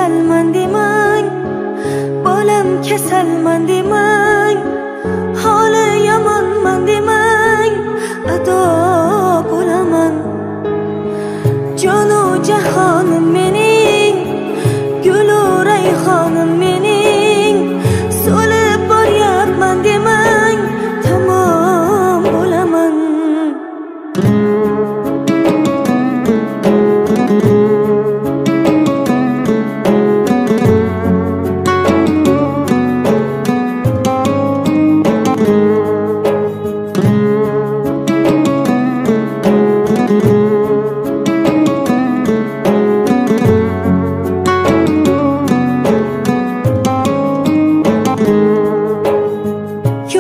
Kasalman demang, bolam kasalman demang, holi yomonman demang, ado bo'laman. Jonu jahonim mening, gulu rayhonim mening, so'lib boryapman demang, tamom bo'laman.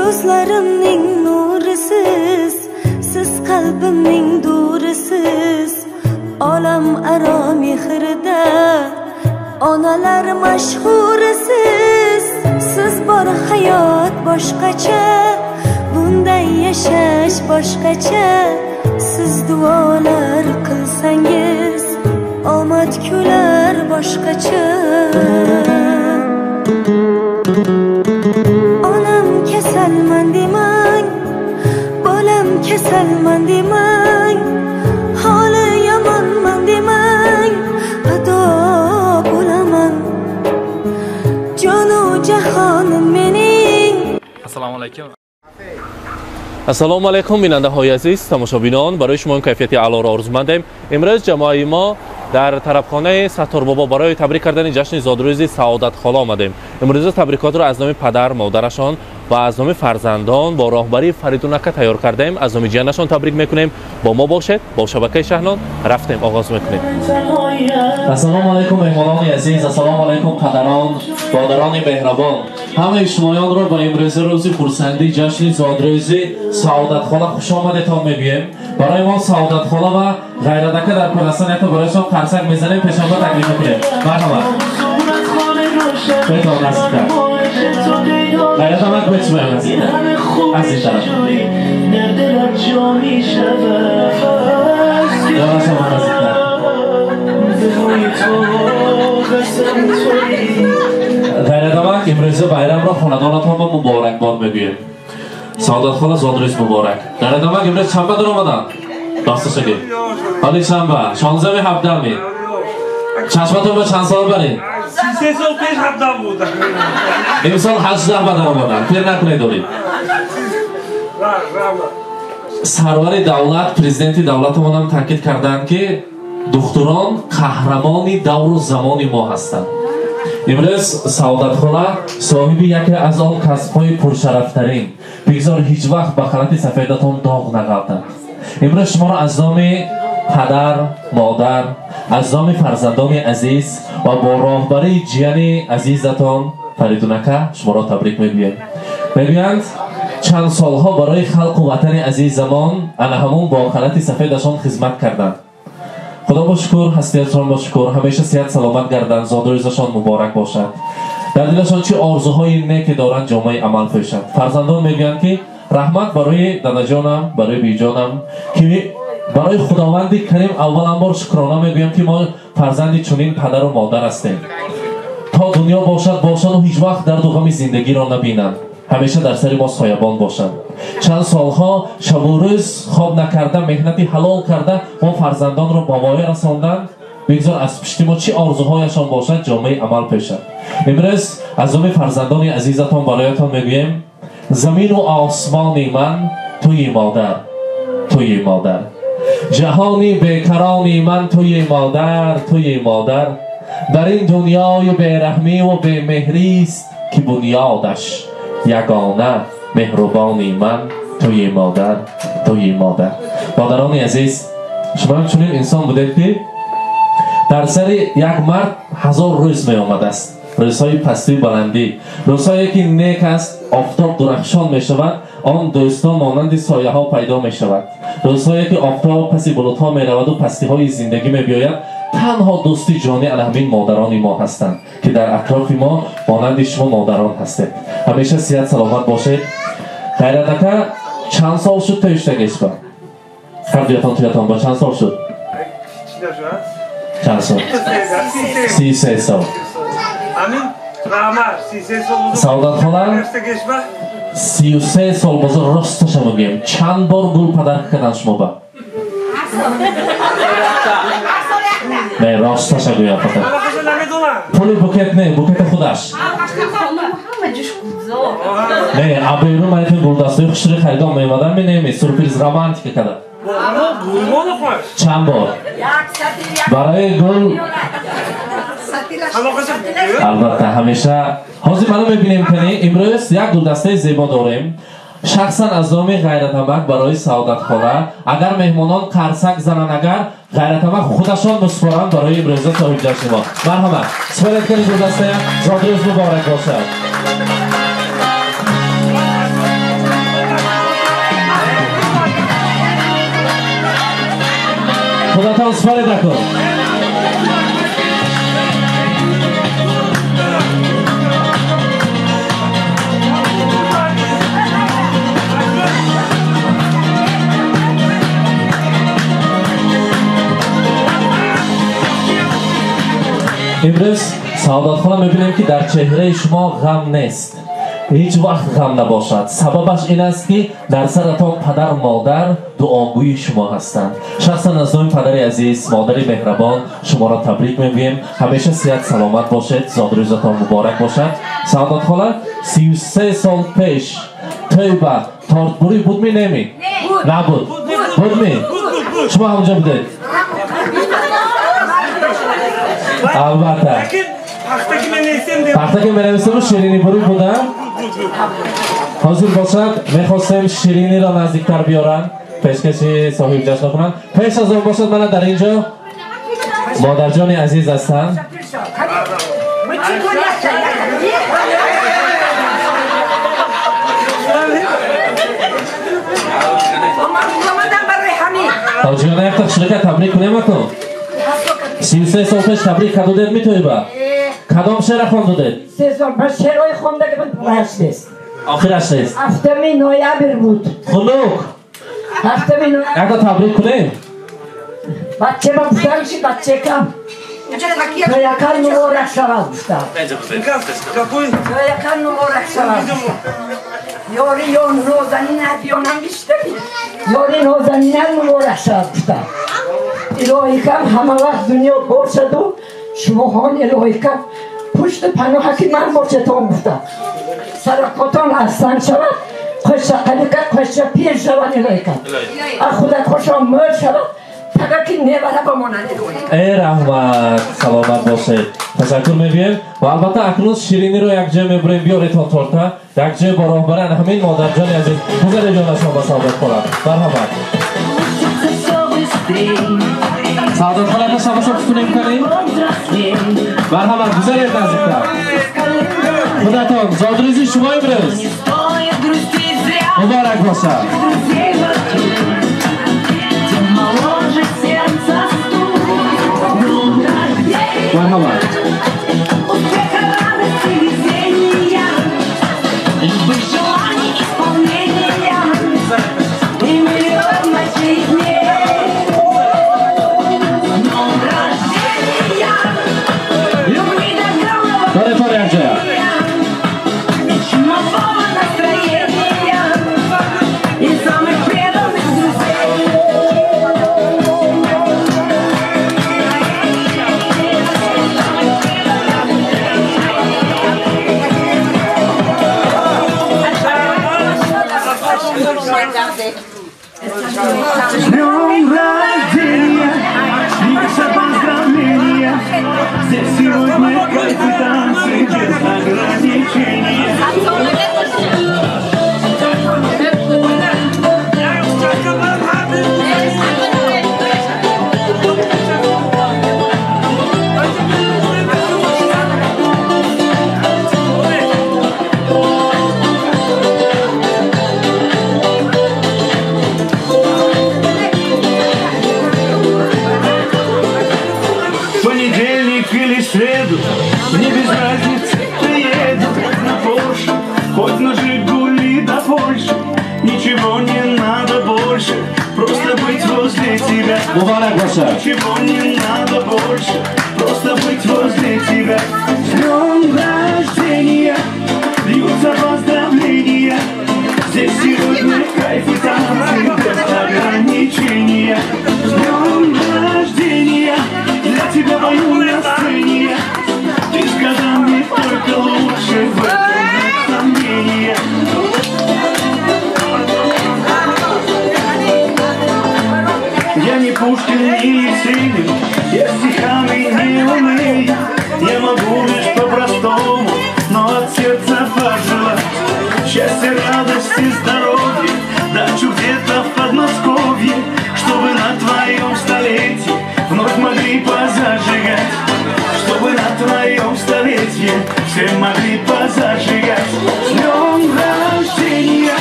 Ko'zlarimning nurisiz, siz qalbimning durisiz, olam aro mehrida onalar mashhurisiz. Siz bor hayot boshqacha, bunday yashash boshqacha. Siz duolar qilsangiz, omad kular boshqacha. Onam kasalman demang, bolam kasalman demang, holi yomonman demang, ado bo'laman. Jonu jahonim mening. Assalomu alaykum. Ассалому алайкум, бинандаҳои азиз, тамошобинон, барои шумо кайфияти аълоро орзумандем. Имрӯз ҷамоаи мо дар тарабхонаи Сатторбобо барои табрик кардани ҷашни зодрӯзи Саодатхола омадем. Имрӯза табрикотро аз номи падар, модарашон ва аз номи фарзандон бо роҳбарии Фаридунака тайёр кардаем. Аз номи ҷиянашон табрик мекунем. Бо мо бошед, бо шабакаи Шаҳнон рафтем, оғоз мекунем. Ассалому алайкум, меҳмонони азиз, ассалому алайкум, падарон, модарони меҳрабон. Ҳамаи шумоёнро ба имрӯза рӯзи хурсандӣ ҷашни зодрӯзи Саодатхола хуш омадетон мегӯем. Барои мо Саодатхола ва Ғайратака дар Курдистон якто барояшон қарсак мезанем, пешонда таклиф мекунем. Марҳамат. Бетон наздиктар. Ғайратамак бечмаям наздиктар. Аз ин тараф. Ёрашама наздиктар. Ғайратамак, имрӯза байрамро хонадонатон ба муборакбод мегӯем. Саодатхола зодрӯз муборак. Ғайратамак, имрӯз чанба даромаданд? Дасташаги. Ҳоли чанба? 16 17. Чашматон ба чанд сол баред? 33 сол пеш 17 буд. Имсол 18 ба даромаданд. Пир накунед доред. Сарвари давлат, президенти давлатамонам таъкид карданд, ки духтурон қаҳрамони давру замони мо ҳастанд. Имрӯз Саодатхола соҳиби яке аз он касбҳои пуршарафтарин. Бигзор ҳеҷ вақт ба халати сафедатон доғ нағалтад. Имрӯз шуморо аз номи падар, модар, аз номи фарзандони азиз ва бо роҳбарии ҷияни азизатон Фаридунака шуморо табрик мегӯем. Мегӯянд, чанд солҳо барои халқу ватани азизамон ана ҳамон бо халати сафедашон хизмат карданд. Худо бо шукр, ҳастиятшон бо шукр, ҳамеша сиҳат саломат гарданд, зодрӯзашон муборак бошад. Дар дилашон чӣ орзуҳои неке доранд, ҷомаи амал пӯшанд. Фарзандон мегӯянд, ки раҳмат барои дадаҷонам, барои биҷонам, ки барои Худованди Карим авваланбор шукрона мегӯям, ки мо фарзанди чунин падару модар ҳастем. То дунё бошад, бошану ҳеҷ вақт дарду ғами зиндагиро набинанд. Ҳамеша дар сари мо соябон бошанд. Чанд солҳо шабу рӯз хоб накарда, меҳнати ҳалол карда, мо фарзандонро ба воя расонданд. Бигзор аз пишти мо чӣ орзуҳояшон бошад, ҷомаи амал пӯшад. Имрӯз аз номи фарзандони азизатон бароятон мегӯем: замину осмони ман туи модар, туи модар. Ҷаҳони бекарони ман туи модар, туи модар. Дар ин дунёи бераҳмиву бемеҳрист, ки бунёдаш ягона меҳрубони ман туи модар, туи модар. Модарони азиз, шумо чунин инсон будед, ки дар сари як мард 1000 рӯз меомадааст. Рӯзҳои пастию баландӣ, рӯзҳое ки нек аст, офтоб дурахшон мешавад, он дӯстон монанди сояҳо пайдо мешавад. Рӯзҳое ки офтоб паси булутҳо мераваду пастиҳои зиндагӣ мебиёяд, танҳо дӯсти ҷонӣ ана ҳамин модарони мо ҳастанд, ки дар атрофи мо монанди шумо модарон ҳастед. Ҳамеша сиҳат саломат бошед. Ғайратака, чанд сол шуд тӯиштагишба? Ҳар дуятон туятон ба чанд сол шуд? Чанд сол? 33 сол. Амин. Раҳмат, 33 сол бозор. Саодатхона 33 сол бозор, росташа мегӯем. Чанд бор гул падарка кардан шумо ба? Не, росташа гӯям фақат. Пули букет не, букети худаш. Не, аберу ман ин гулдастаи хушри харидон меомадам, менеми сюрприз романтика кардам. Чанд бор? Барои гул албатта ҳамеша ҳозир ману мебинем кани имрӯз як гулдастаи зебо дорем. Шахсан аз номи Ғайратамак барои Саодатхона, агар меҳмонон қарсак зананд, агар Ғайратамак худашон мусфоранд барои имрӯза соҳибҷашни мо. Марҳамат, супоред кани гулдастая, зодрӯз муборак бошад. Худатон супоред акун. Имрӯз Саодатхона мебинем ки дар чеҳраи шумо ғам нест. Ҳеҷ вақт ғам набошад. Сабабаш ин аст ки дар саратон падар модар дуогӯи шумо ҳастанд. Шахсан аз номи падари азиз, модари меҳрабон шуморо табрик мегӯем. Ҳамеша сиҳат саломат бошед, зодрӯзатон муборак бошад. Саодатхона 33 сол пеш тӯйба тортбурӣ будми неми? Набуд. Будми? Шумо ҳамонҷо будед? Албатта. Пахтаки менависему ширинибурӣ буда. Ҳозир бошад, мехостем шириниро наздиктар биёранд, пешкаши соҳибҷашн кунанд. Пеш аз он бошад, мана дар инҷо модарҷони азиз ҳастанд. Ҳоҷиёна якта хушрика табрик кунем акун. 33 сол пеш табрик кардудед митоиба? Кадом шеъра хондудед? 3 сол пеш шеърҳои хонда ки буд пураш нест. Охираш нест. 7 ноябр буд. Хунук. 7 ноябр. Якта табрик кунем. Бача ба гуфтам чи бачакам. Тоякан муборак шавад гуфтам. Тоякан муборак шавад. Ёри ён нозанинат ёнам биштави. Ёри нозанинат муборак шавад гуфтам. Илоҳикам ҳама вақт дунё бошаду шумоҳон илоҳикам пушти паноҳаки ман бошатон гуфтам. Саракотон аҳсан шавад, қоша қалика қоша пир шавад илоҳикам. А худакошон мӯр шавад, тагаки невара бамонад илоҳикам. Э раҳмат, саломат бошед. Ташаккур мегӯем ва албатта акнун шириниро якҷоя мебурем. Биёретон торта якҷоя бо роҳбаран ҳамин модарҷони азиз. Гузаре ҷонашон ба Саодатхона. Марҳамат. Саодатхона шабаша кунем канем. Марҳамат, гузаред наздиктар. Худатон зодрӯзи шумо имрӯз муборак бошад. Марҳамат. С днем рождения, наше поздравление. Здесь сегодня кайфы, танцы без ограничения. Мне без разницы, приеду на Порше, хоть на Жигули до Польши. Ничего не надо больше, просто быть возле тебя. Ничего не надо больше, просто быть возле тебя. С днем не Пушкин, не Есенин, я стихами не умею. Я могу лишь по-простому, но от сердца пожелать счастья, радости, здоровья, дачу где-то в Подмосковье, чтобы на твоем столетии вновь могли позажигать, чтобы на твоем столетии все могли позажигать. С днем рождения,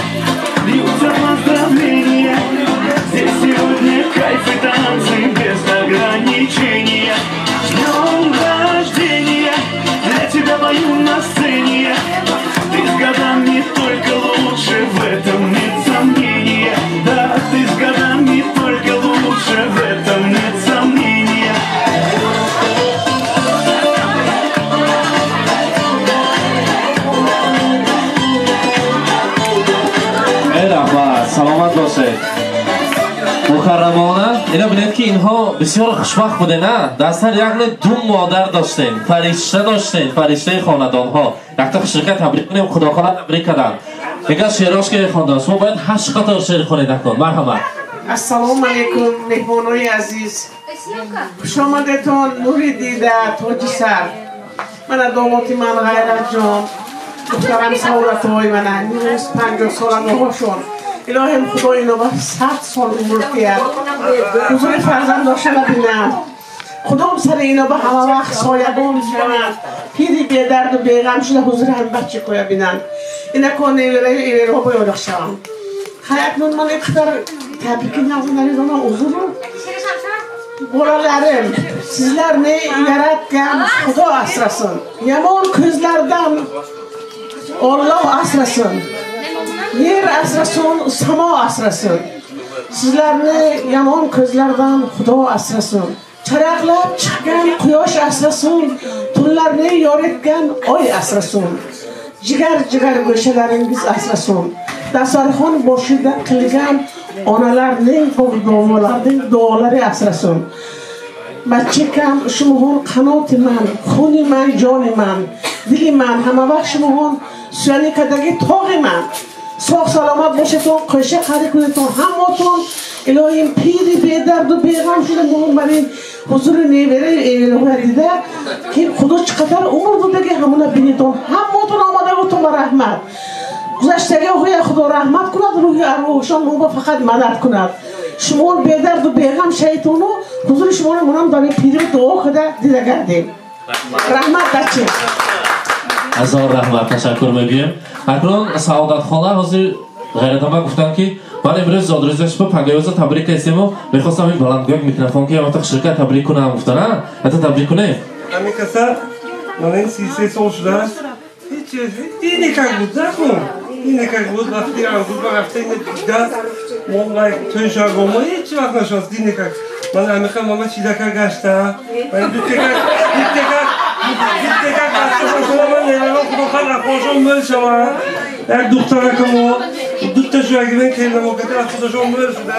льются поздравления, здесь сегодня кайф и танцы без ограничения. С днем рождения, для тебя пою на сцене, ты с годами только лучше, в этом нет сомнения. Да, ты с годами только лучше, в этом нет сомнения. Саломат бошед. Мукаррамона, ино бинед ки инҳо бисёр хушбахт буден, а? Дар сар як не ду модар доштем, фаришта доштем, фариштаи хонадонҳо. Якта хушрика табрик кунем, Худохола табрик кардам. Мегӯяд шеърош ки хондан, шумо бояд 8 қатор шеър хонед акнун. Марҳамат. Ассалому алайкум, меҳмонои азиз. Хуш омадетон, нури дида, тоҷи сар. Мана домоти ман Ғайратҷон, духтарам Саодатҳои мана, имрӯз 50 сола ноҳошон. Илоҳим Худо ино ба 100 сол умр диҳад, ҳузури фарзандошона бинам. Худом сари ино ба ҳама вақт соябон шаванд, пири бедарду беғам шуда ҳузури ҳам бачи коя бинанд. Инако невераю эверҳо ба ёдоқ шаванд. Хай акнун ман ин қадар табрики нағз намедонам, узуру. Bolalarim, sizlarni yaratgan Xudo asrasin. Yomon ko'zlardan Alloh asrasin. Yer asrasin, samo asrasin. Sizlarni yomon ko'zlardan Xudo asrasin. Charaqlab chiqqan quyosh asrasin, tunlarni yoritgan oy asrasin. Jigar-jigar go'shalaringiz asrasin. Dasturxon boshida qilgan onalarning, bobolarning duolari asrasin. Bachakam shumuhon qanotiman, xuniman, joniman, diliman, hamma vaqt shumuhon suyanikadagi tog'iman. Sog' salomat bo'shaton, qo'sha qari kuniton, hammaton iloyim piri bedardu beg'am shuda muhimmarin huzuri nevera evera dida kim Xudo chiqatar umr budagi hamuna biniton, hammaton omada o'tin va rahmat. Guzashtagi o'g'ya Xudo rahmat qiladi, ruhi arvohishon unga faqat madad qiladi. Shumon bedardu beg'am shaytonu huzuri shumoni munam dori piri duo qilda dida gardim. Rahmat bachi. Azor rahmat, tashakkur мегӯем. Акнун Саодатхона ҳозир Ғайратама гуфтанд ки ман имрӯз зодрӯзаш ба пагаёза табрик кардему, мехостам ин баландгӯяк микрофон ки ямата ширкат табрик кунам гуфтан, а? Ата табрик кунем. Ҳамин каса ман ин 33 сол шудааст. Ҳеҷ дини как буд, накун. Дини как буд, вақти Аврупо рафта ин дида, мо лайк тӯй шагомо ҳеҷ вақт нашуд, дини как. Ман ҳамиқа мама чидака гашта. Ман дутека, дутека, дутека гашта, ман неварам Худо рафошон мӯл шавад. Як духтаракамо, дутта шуягибен келнамо, кати аз худашон мӯл шуда.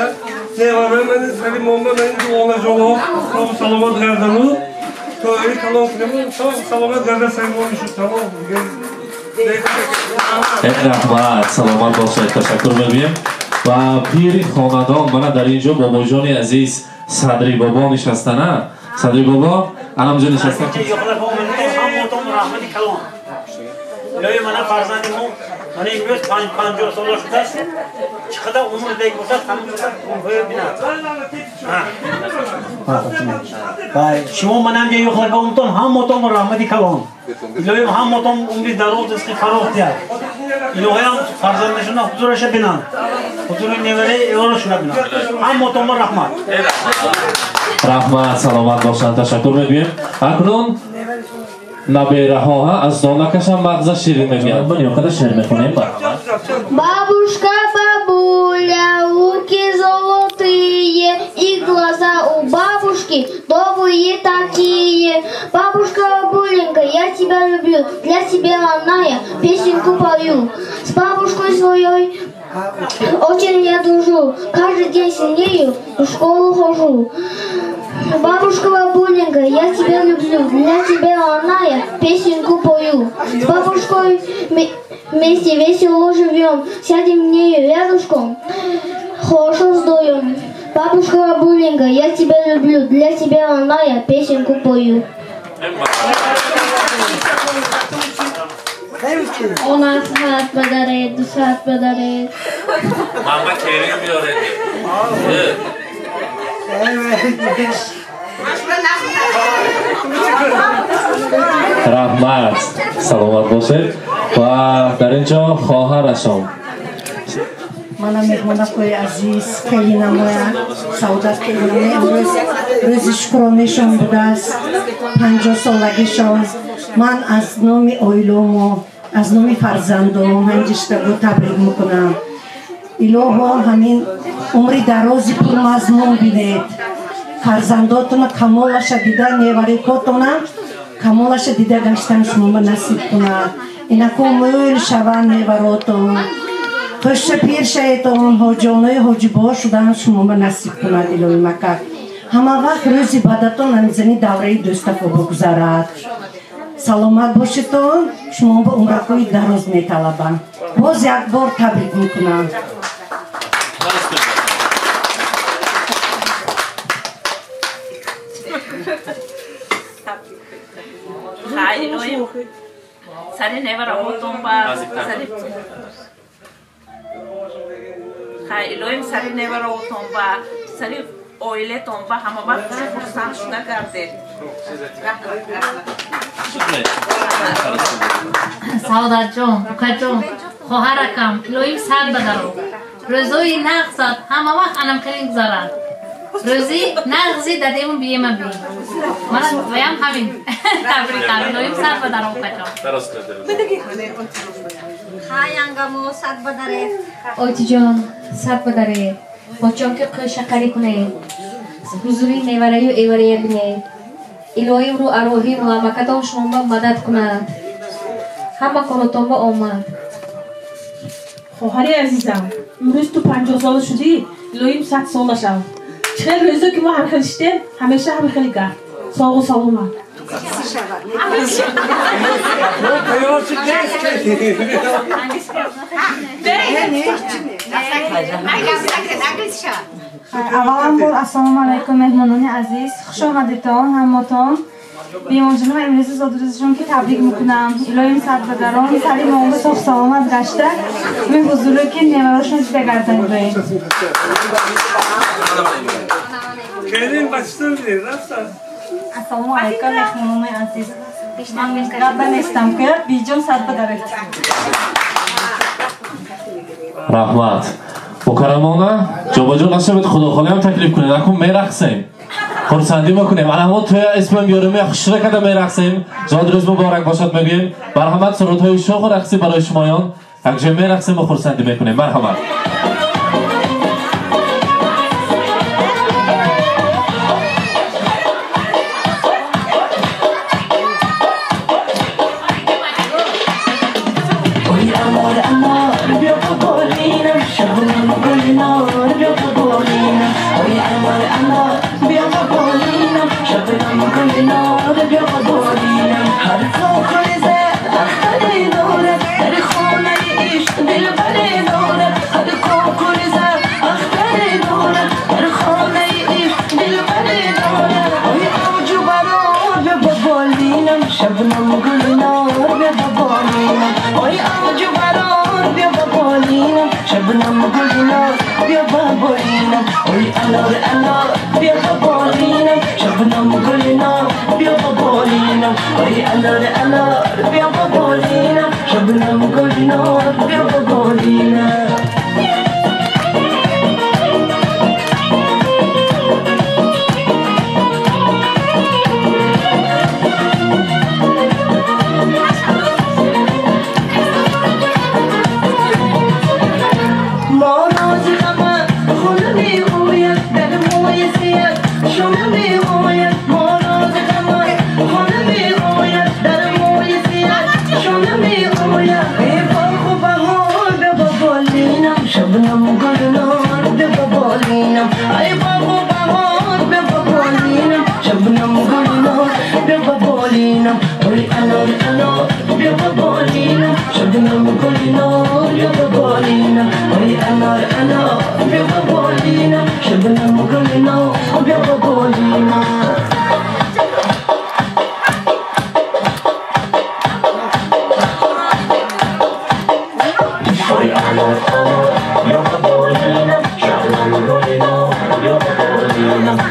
Неварам ман сари момба ман дуонаҷоно, согу саломат гардану. Тои калон кунем, согу саломат гарда сари мо шуд, тамом. Раҳмат, саломат бошед, ташаккур мегӯем. Ва пири хонадон мана дар ин ҷо бобоҷони азиз Садри бобо нишастана. Садри бобо анамҷо нишаста. Раҳмати калон. Илоҳи мана фарзанди мо мана имрӯз 50 сола шудааст. Чӣ қадар умр бек бошад, ҳамин қадар умрҳоя бинад. Шумо манам ҷа yo'qlaganimton hammaton раҳмати калон. Илоҳим ҳамматон умри дароз, ризқи фароғ диҳад. Илоҳиям фарзандашона ҳузураша бинанд. Ҳузури невараи эворашона бинанд. Ҳамматонро раҳмат. Раҳмат, саломат бошанд, ташаккур мегӯем. Акнун набераҳо аз донакашам мағза ширин мегӯянд. Ман ёқада шеър мехонем. Бабушка, бабуля, руки золотые, и глаза у бабушки добрые такие. Бабушка, бабуленька, я тебя люблю, для тебя, родная, песенку пою. С бабушкой своей очень я дружу, каждый день с нею в школу хожу. Бабушка, бабуленька, я тебя люблю, для тебя, родная, песенку пою. С бабушкой вместе весело живем, сядем в нею рядышком, хорошо сдуем. Бабушка, бабуленька, бабуленька, я тебя люблю, для тебя, она, я песенку пою. У нас хат подарит, дусат подарит. Мама керим биёред. Раҳмат, саломат бошед. Ва дар ин ҷо хоҳарашон. Мана меҳмонакои азиз, келинамоя, Саодат келинамоя имрӯз рӯзи шукронишон будааст, 50 солагишон. Ман аз номи оиламо, аз номи фарзандом ҳамҷиштаго табрик мекунам. Илоҳо ҳамин умри дарози пурмазмун бинед. Фарзандотона камолаша дида, неварикотона камолаша дида гаштан шумо насиб кунад. Инако мӯл шаванд неваротон. Хӯша пир шаетон, ҳоҷонои ҳоҷибо шудан шумо насиб кунад илоҳи макак. Ҳама вақт рӯзи бадатон ҳамзани давраи дӯстако бигузарад. Саломат бошедон, шумо ба умракҳои дароз металабам. Боз як бор табрик мекунам. Илоҳим сари невароотон ба сари оилатон ба ҳама вақт хурсанд шуда гардед. Саодатҷон, укаҷон, хоҳаракам, илоҳим сад бадаро. Рӯзои нағзат ҳама вақт анам хеле гузарад. Рӯзи нағзи дадему биема би. Мана ваям ҳамин. Табрикам, илоҳим сад бадаро, укаҷон. Хаянгаму сад бадаре. Ойтиҷон, сад бадаре. Бочон ки қӯшақарӣ кунед. Ҳузури невараю эварая бинед. Илоҳим рӯ ароҳи муаммакатон шуморо мадад кунад. Ҳама коротонба омад. Хоҳари азизам, имрӯз ту 50 сола шудӣ, илоҳим 100 сола шав. Чӣ хел рӯзо ки мо ҳамхел шидем, ҳамеша ҳамхели гард. Соғу саломат. Аввалан бор ассалому алайкум меҳмонони азиз, хуш омадедтон ҳаммотон. Беморҷонам имрӯзи зодрӯзашон ки табрик мекунам. Илоҳим садбадарон сари момо соғ саломат гашта, ме ҳузуре ки неварошон дида гардан доем. Ассалому алайкум меҳмонони азиз. Ман гапа нестам ки биҷон садбадаред. Раҳмат. Мукаррамона ҷобаҷо нашавед, худохолиам таклиф кунед. Акун мерақсем. Хурсандӣ мекунем. Ана ҳамон тӯя исмам биёрем, хушра када мерақсем. Зодрӯз муборак бошад мегӯем. Марҳамат, сурудҳои шоху рақсӣ барои шумоён. Якҷо мерақсем ва хурсандӣ мекунем. Марҳамат. Shabnam gulnar.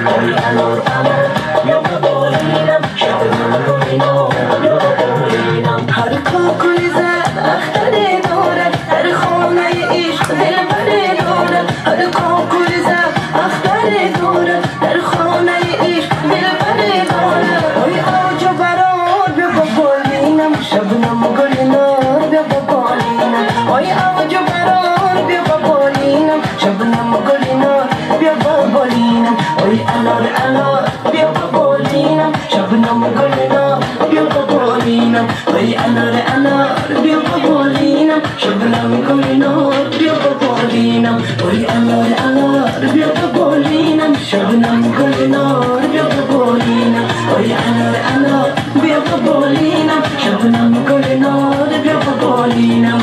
Oy anor anor بیا به بالینم شبنم گل نار بیا به بالینم. هر کاکل زد اختر دارد، در خانه عشق دلبر دارد. هر کاکل زد اختر دارد، در خانه عشق دلبر دارد. آی آج و برار بیا با بالینم، شبنم گل نار بیا با بالینم. آی آج و برار بیا با بالینم، شبنم گل نار بیا با بالینم. آی انار انار بیا با بالینم، شبنم گل نار بیا با بالینم. آی انار انار بیا با بالینم، شبنم گل نار بیا با بالینم. آی انار انار بیا با بالینم، شبنم گل نار بیا با بالینم. آی انار انار بیا با بالینم، شبنم گل نار بیا با بالینم.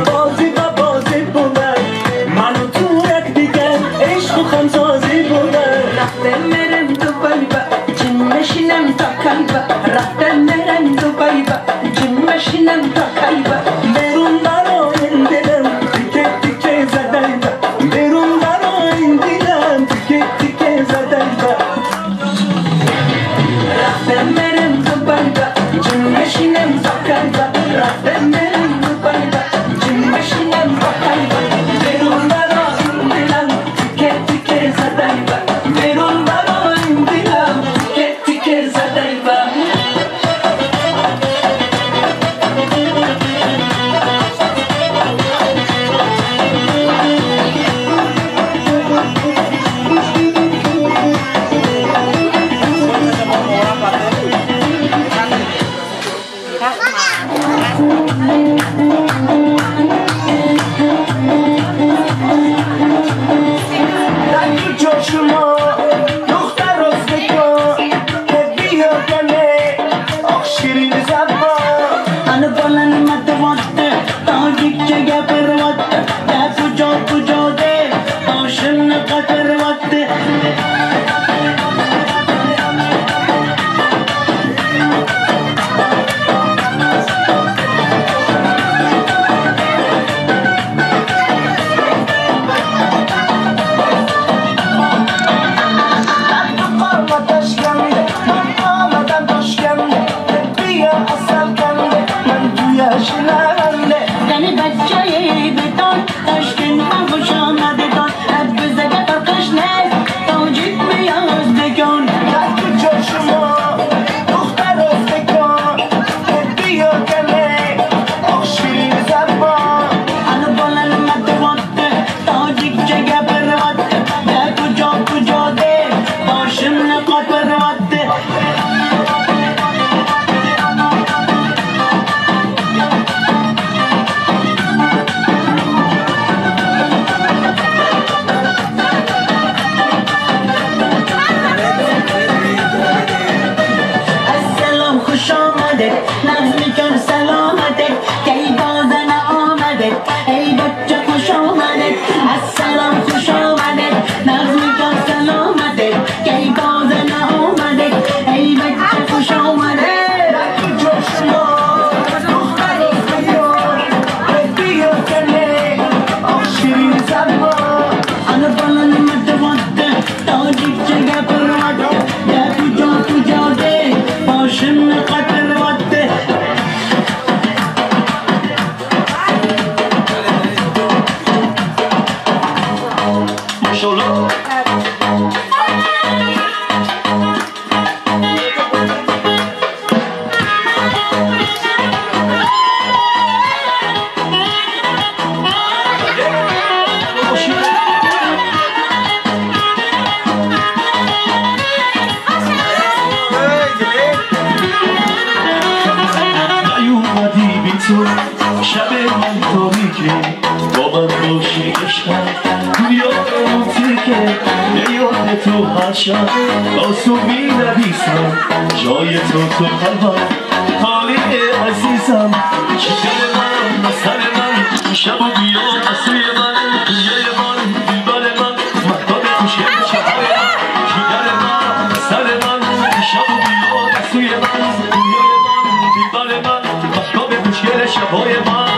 بازی با بازی بود من و تو یک دیگر عشق و خمسان. Машаллоҳ. شب من تاریکه با من باشی عشقم دنیا که به یاد تو هر شب آسون می نویسم جای تو تو قلبم خالی عزیزم جگر من سر من شب و بیا سوی من دنیای من دلبر من مهتاب خوشگل شبهای من جگر من سر من شب و بیا سوی من دنیای من دلبر من مهتاب خوشگل شبهای من.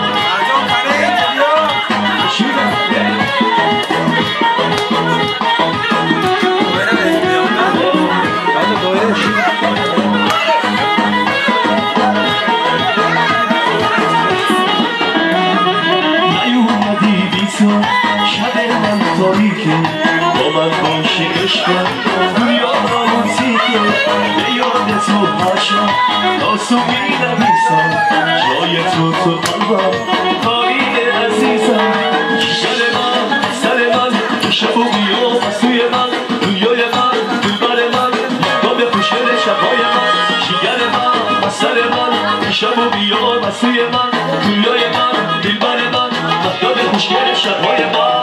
شب من تاریکه با من باشی عشقم دنیا موزیکه به یاد تو هر شب آسون می نویسم جای تو تو قلبم خالی عزیزم جگر من سر من شب و بیا سوی من دنیای من دلبر من مهتاب خوشگل شبهای من جگر من سر من شب و بیا سوی من دنیای من دلبر من مهتاب خوشگل شبهای من.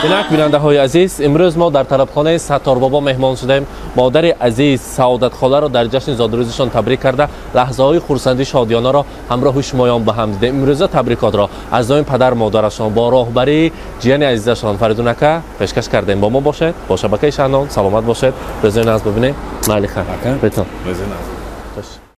Инак бинандаҳои азиз, имрӯз мо дар тарабхонаи Сатторбобо меҳмон шудаем. Модари азиз Саодатхоларо дар ҷашни зодрӯзишон табрик карда, лаҳзаҳои хурсандӣ шодиёнаро ҳамроҳи шумоён ба ҳам дидем. Имрӯза табрикотро аз номи падар модарашон бо роҳбарии ҷияни азизашон Фаридун ака пешкаш кардем. Бо мо бошед, бо шабакаи Шаҳнон, саломат бошед. Рӯзои нағз бибинед. Малиха, бетон. Рӯзои нағз.